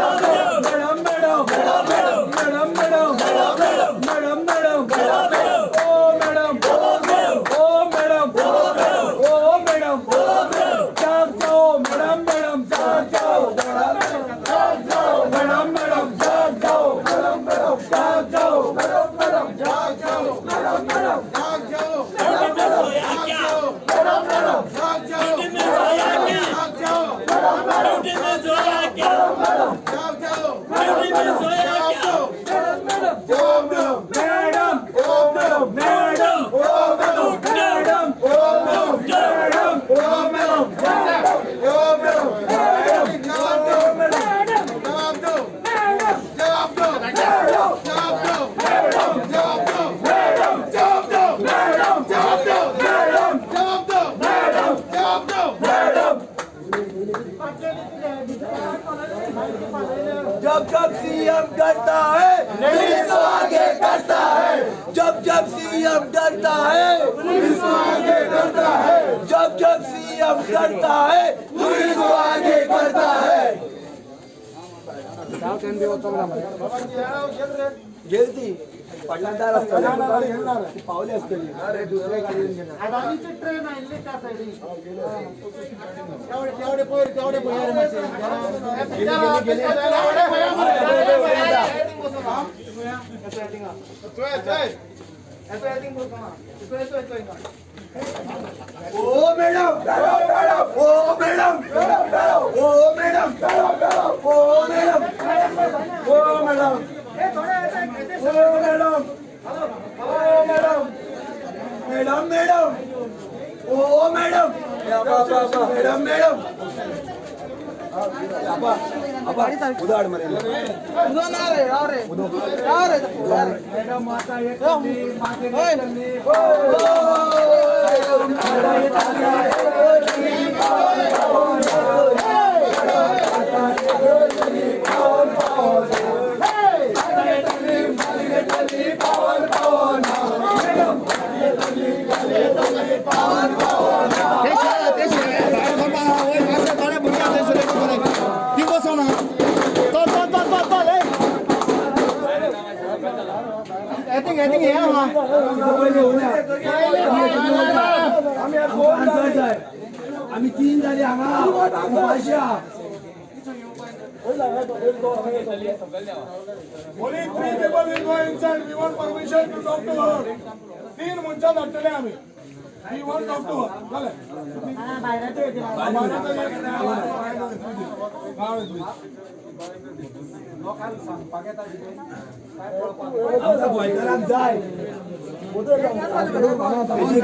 मैडम जवाब दो. मैडम मैडम जवाब दो. मैडम मैडम जवाब दो. ओ मैडम जवाब दो. ओ मैडम जवाब दो. ओ मैडम जवाब दो. जाग जाओ मैडम मैडम जाग जाओ जाग जाओ. मैडम मैडम जाग जाओ मैडम मैडम जाग जाओ मैडम मैडम जाग जाओ. मैडम मैडम जाग जाओ. मैडम मैडम जाग जाओ. सीएम डरता है पुलिस को आगे करता है। जब जब सीएम डरता है पुलिस को आगे करता है। जब जब सीएम डरता है पुलिस को आगे करता है। गेलती पडला पावले असतली अदानीची ट्रेन आयिल्ली त्या सायडीन तेवढे पयर तेवढे पयर ओ मॅडम ओ मॅडम ओ मॅडम ओ मॅडम ओ मॅडम ओ मॅडम ओ मॅडम मॅडम मॅडम ओ मॅडम मॅडम मॅडम आपा आपा उदाड मरे मॅडम आता एक मागे आम्ही तीन झाले हांगा. Only three people will go inside. We want permission to talk to her. तीन मनशां धाडटले आमी. We want talk to her. जालें. लोकांक सांगपाक येता कितें आमकां गोंयकारांक जाय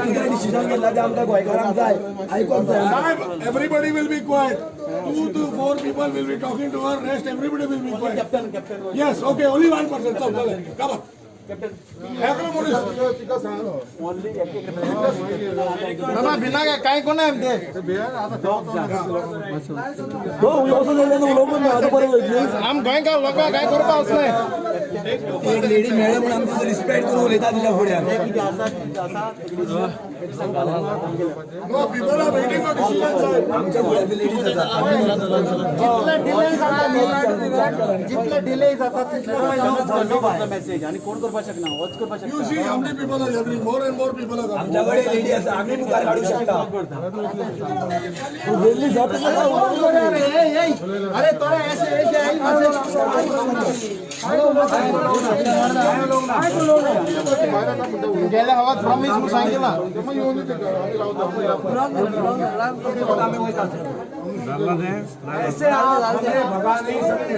कितें डिसिजन घेतला तें आमकां गोंयकारांक जाय आयकोंक जाय. साहेब, everybody will be quiet. 2 to 4 people will be talking to her. Rest everybody will be quiet. Captain, captain. Yes, okay, only one person. चल, चल, come on. Captain. एकलो मनीस. ना बिना काय कोण आहे ते आम गोंयकार लोकांक काय करपा वचनाय. एक लेडी मॅडम म्हणून आमचो रिस्पेक्ट करून उलयता तिच्या फुड्यान. No, people are waiting for decision, sir. आमच्या फुड्यान लेडीज आसा. जितले डिले जाता तितले मेसेज आणि कोण करपाक शकना होच करपाक You see how many people are gathering? More and more people are coming. आमच्या कडेन लेडी आसा आमी मुखार काडूंक शकता. अरे थोडे ऐसे ऐसे आई गेल्या हवा प्रॉमिस म्हणून सांगितलं. ऐसे आप हमें भगा नहीं सकते.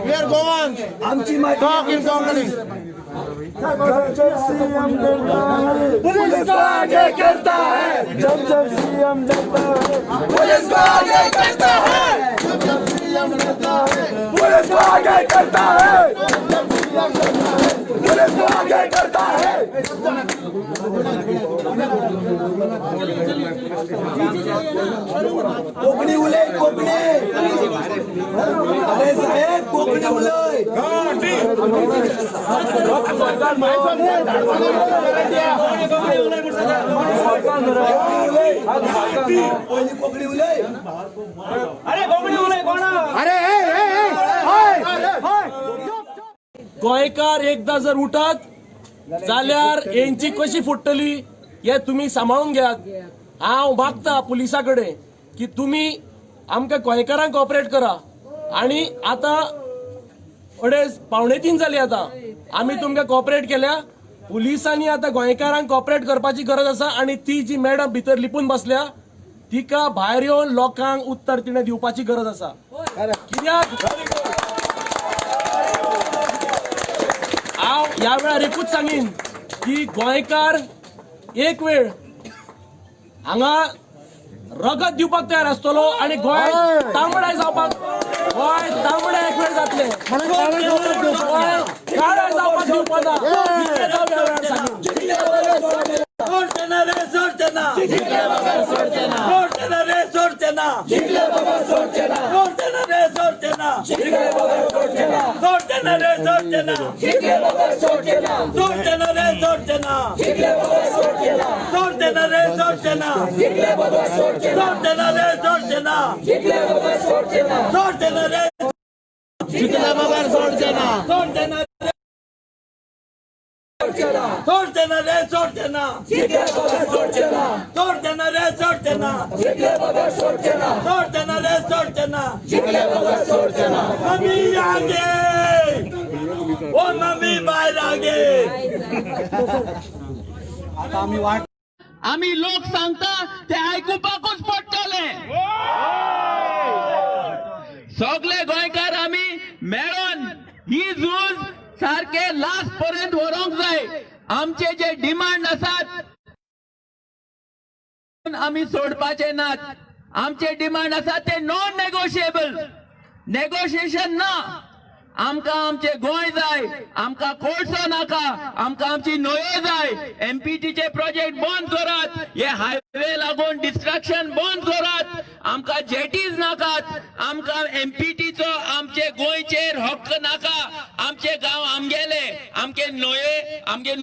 We are Goans. आमची माती Talk in Konkani. Police को आगे करता है. जब जब सीएम डरता है पुलिस को आगे करता है. जब जब सीएम डरता है पुलिस को आगे करता है. पुलिस को आगे करता है. कोकणी उलय कोकणी. अरे साहेब कोकणी उलय. पयली कोकणी उलय. अरे कोंकणी उलय कोणा. अरे गोंयकार एकदा जर उठत जाल्यार हेंची कशी फुट्टली हे तुमी सांबाळून घेयात. हांव मागता पुलिसा कडेन की तुमी आमकां गोंयकारांक कॉपरेट करा. आनी आतां 2:30-2:45 जाली. आतां आमी तुमकां कॉपरेट केल्या. पुलिसांनी आतां गोंयकारांक कॉपरेट करपाची गरज आसा. आनी ती जी मॅडम भितर लिपून बसल्या तिका भायर येवन लोकांक उत्तर तिणें दिवपाची गरज आसा. कित्याक हांव ह्या वेळार एकूच सांगीन की गोंयकार एक वेळ हांगा रगत दिवपाक तयार आसतलो आनी गोंय तांबडाय जावपाक गोंय तांबडे एक वेळ जातले, गोंय काळे जावपाक दिवपा ना. इतलें हांव ह्या वेळार सांगूं. सोडचे ना रे, सोडचे ना, सोडचे ना रे, सोडचे ना, सोडचे ना रे, सोडचे ना, सोडचे ना रे, सोडचे ना, सोडचे ना रे, सोडचे ना, सोडचे ना रे, सोडचे ना, सोडचे ना रे, सोडचे ना, सोडचे ना रे, सोडचे ना, सोडचे ना, सोडचे ना रे, सोडचे ना, सोडचे ना रे, सोडचे ना, सोडचे ना रे, सोडचे ना. मम्मी आगे, ओ मम्मी बाहेर आगे. आता आमी वाट आमी लोक सांगता ते आयकुपाकूच पडटले. सगळे गोंयकार आमी मेळोन ही झूज सारखे लास्ट पर्यंत व्हरूंक जाय. आमचे जे डिमांड आसात आमी सोडपाचे नात. आमचे डिमांड आसात ते नॉन नेगोशिएबल, नेगोशिएशन ना. आमकां आमचे गोंय जाय, आमकां कोळसो नाका, आमकां आमची न्हंयो जाय. एमपीटीचे प्रोजेक्ट बंद करात, हे हायवे लागून डिस्ट्रक्शन बंद करात. आमकां जेटीज नाकात, आमकां एमपीटीचो आमचे गोंयचेर हक्क नाका. आमचे गांव आमगेले, आमचे न्हंये, आमगे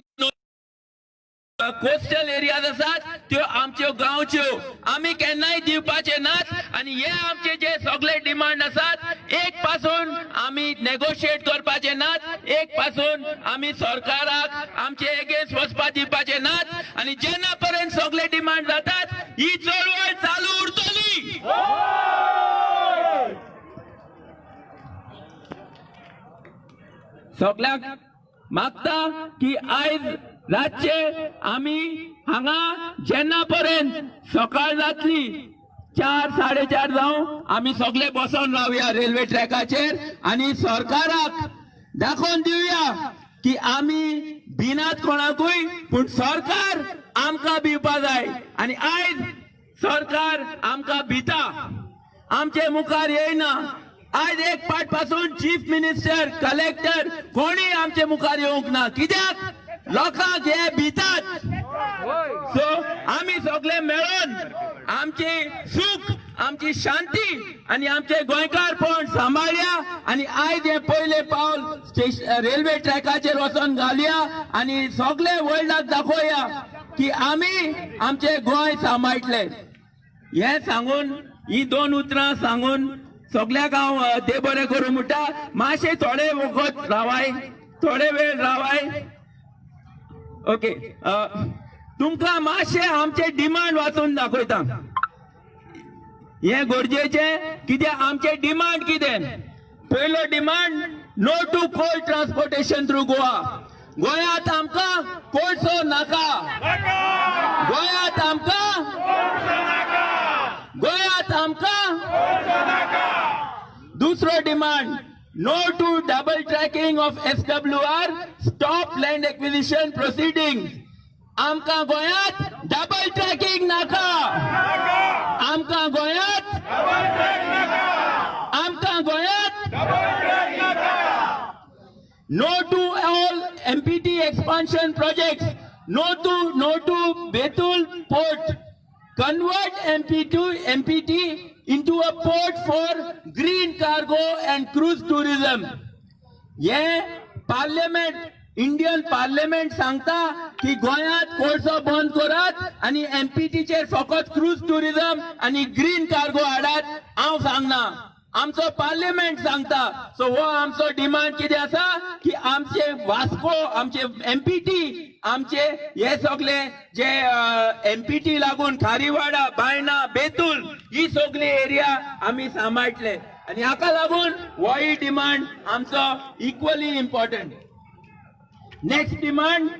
कोस्टल एरियाज आसात त्यो आमच्यो गांवच्यो, आमी केन्नाय दिवपाचे नात. आनी हे आमचे जे सगळे डिमांड आसात एक पासून आमी नेगोशिएट करपाचे नात, एक पासून आमी सरकाराक आमचे एगेन्स्ट वचपा दिवपाचे नात. आनी जेन्ना पर्यंत सगळे डिमांड जातात ही चळवळ चालू उरतली. सगळ्यांक मागता की आयज रातचे आमी हांगा जेन्ना पर्यंत सकाळ जातली 4 4:30 जावं आमी सगळे बसोन रावया रेल्वे ट्रॅकाचेर आनी सरकाराक दाखोवन दिवया की आमी भिनात कोणाकूय, पूण सरकार आमकां भिवपा जाय. आनी आयज सरकार आमकां भिता, आमचे मुखार येयना. आयज एक पाट पासून चीफ मिनिस्टर, कलेक्टर कोणी आमचे मुखार येवंक ना. कित्याक? लोकांक हे भितात. सो आमी सगळे मेळून आमची सुख, आमची शांती आनी आमचे गोंयकारपण सांबाळया आनी आयज हे पयले पावल रेल्वे ट्रॅकाचेर वचोन घालया आनी सगळे वर्ल्डाक दाखोवया की आमी आमचे गोंय सांबाळटले. हे सांगून, ही दोन उतरां सांगून सगळ्याक हांव देव बरें करूं म्हणटा. मातशें थोडे वखद रावाय, थोडे वेळ रावाय. ओके, तुमकां मातशें आमचे डिमांड वाचून दाखयता. हें गरजेचें कित्याक आमचे डिमांड कितें? पयलो demand, no to coal transportation through Goa. गोंयांत आमकां कोळसो नाका, गोंयांत आमकां, गोंयांत आमकां. दुसरो demand, no to double tracking of SWR, stop land acquisition proceeding. आमकां गोंयांत डबल ट्रॅकिंग नाका, आमकां गोंयांत, आमकां गोंयांत. No to all MPT expansion projects, no to Betul port, convert MPT into a port for green cargo and cruise tourism. ये पार्लियामेंट, इंडियन पार्लियामेंट सांगता की गोंयांत कोळसो बंद करात आनी एमपीटीचेर फकत क्रूज टुरिझम आनी ग्रीन कार्गो हाडात. हांव सांगना, आमचो पार्लियामेंट सांगता. सो हो आमचो डिमांड कितें आसा की आमचे वास्को, आमचे एमपीटी, आमचे हे सगळे जे एमपीटी लागून खारीवाडा, बायणा, बेतूल ही सगळी एरिया आमी सांबाळटले आनी हाका लागून होय डिमांड आमचो equally important. Next demand,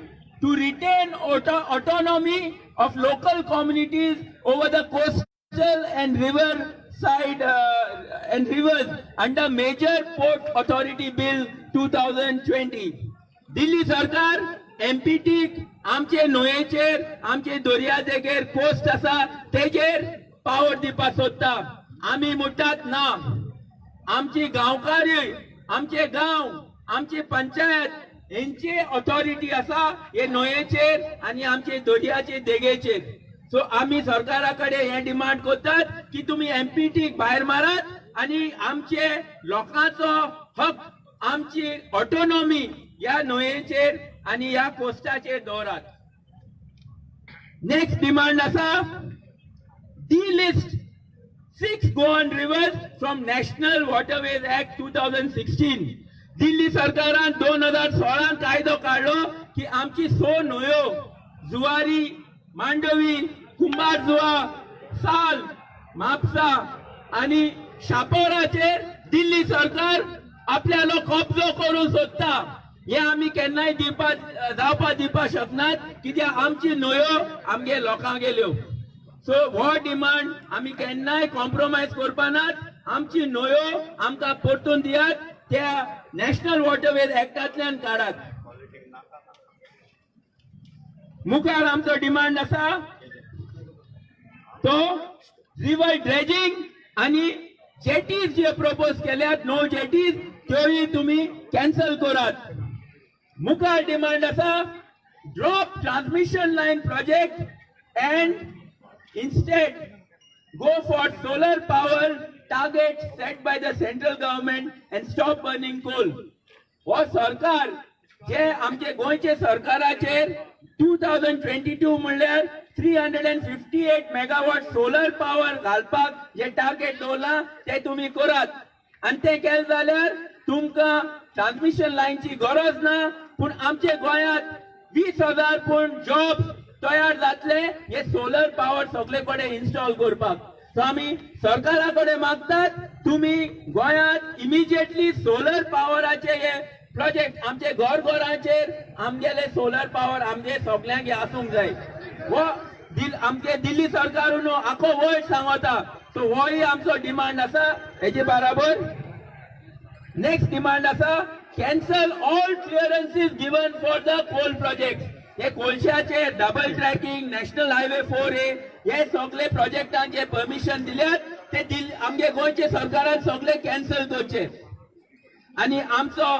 to retain autonomy of local communities over the coastal and river side and rivers under Major Port Authority Bill 2020. Delhi सरकार MPT आमचे न्हंयेचेर, आमचे दर्यादेगेर कोस्ट आसा तेजेर पावर दिवपाक सोदता. आमी म्हणटात ना, आमची गांवकारी, आमचे गांव, आमची पंचायत हेंची ऑथॉरिटी आसा हे न्हंयेचेर आनी आमचे दर्याचे देगेचेर. सो आमी सरकारा कडेन हे डिमांड करतात की तुमी एमपीटीक भायर मारात आनी आमचे लोकांचो हक, आमची ऑटोनॉमी ह्या न्हंयेचेर आनी ह्या कोस्टाचेर दवरात. नेक्स्ट डिमांड आसा, delist 6 Goan rivers from National Waterways Act 2016. Delhi सरकारान 2016 कायदो काडलो की आमची 6 न्हंयो, जुवारी, मांडवी, कुंभारजुवा, साल, म्हापसा आनी शापोराचेर दिल्ली सरकार आपल्यालो कब्जो करूंक सोदता. हे आमी केन्नाय दिवपा जावपा दिवपाक शकनात, कित्याक आमची न्हंयो आमगे लोकांगेल्यो. सो हो डिमांड आमी केन्नाय कॉम्प्रोमायज करपा नात. आमची न्हंयो आमकां परतून दियात, त्या नॅशनल वॉटरवेज ऍक्टांतल्यान काडात. मुखार आमचो डिमांड आसा तो रिवर ड्रेजिंग आनी जेटीज जे प्रपोज केल्यात, 9 जेटीज, त्योय तुमी कॅन्सल करात. मुखार डिमांड आसा, drop transmission line project and instead go for solar power target set by the central government and stop burning coal. हो सरकार जे आमचे गोंयचे सरकाराचेर 2022 म्हणल्यार 358 मेगावॉट सोलर पावर घालपाक जे टार्गेट दवरलां ते तुमी करात आनी ते केलें जाल्यार तुमकां ट्रान्समिशन लायनची गरज ना, पूण आमचे गोंयांत 20,000 पूण जॉब्स तयार जातले हे सोलर पावर सगळे कडेन इन्स्टॉल करपाक. सो आमी सरकारा कडेन मागतात, तुमी गोंयांत इमिजिएटली सोलर पावराचे हे प्रोजेक्ट आमचे घर घरांचेर आमगेले सोलर पावर आमचे सगल्यांक आसूंक जाय. हो आमचे दिल्ली सरकार न्हू, आखो वर्ल्ड सांगता. सो होय आमचो डिमांड आसा. हेजे बराबर नेक्स्ट डिमांड आसा, cancel all clearances given for the coal project. हे कोळशाचे double tracking, national highway 4A, हे सगळे प्रोजेक्टांचे परमिशन दिल्यात ते आमगे गोंयचे सरकारान सगळे कॅन्सल करचे. आनी आमचो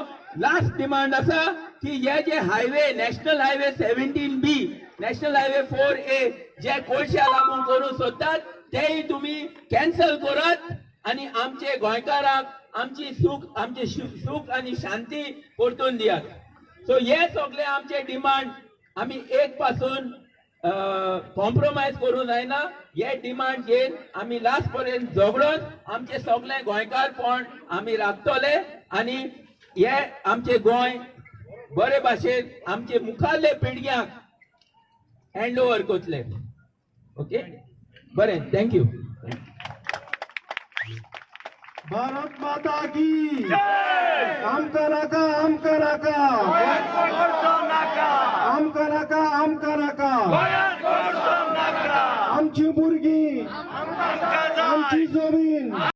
लास्ट डिमांड आसा की हे जे highway, national highway 17B, national highway 4A जे कोळशा लागून करूंक सोदतात तेय तुमी कॅन्सल करात आनी आमचे गोंयकारांक आमची सुख, आमची सुख आनी शांती परतून दियात. सो हे सगळे आमचे डिमांड आमी एक पासून कॉम्प्रोमायज करूं जायना. हे डिमांड घेवन आमी लास्ट पर्यंत झगडोन आमचे सगळे गोंयकारपण आमी राखतले आनी हे आमचे गोंय बरे भाशेन आमचे मुखारले पिळग्यांक हँड ओवर करतले. ओके, बरें, thank you. Bharat माता की जय. आमकां नाका, आमकां नाका, आमकां नाका, आमकां नाका, आमची भुरगीं, आमची जमीन.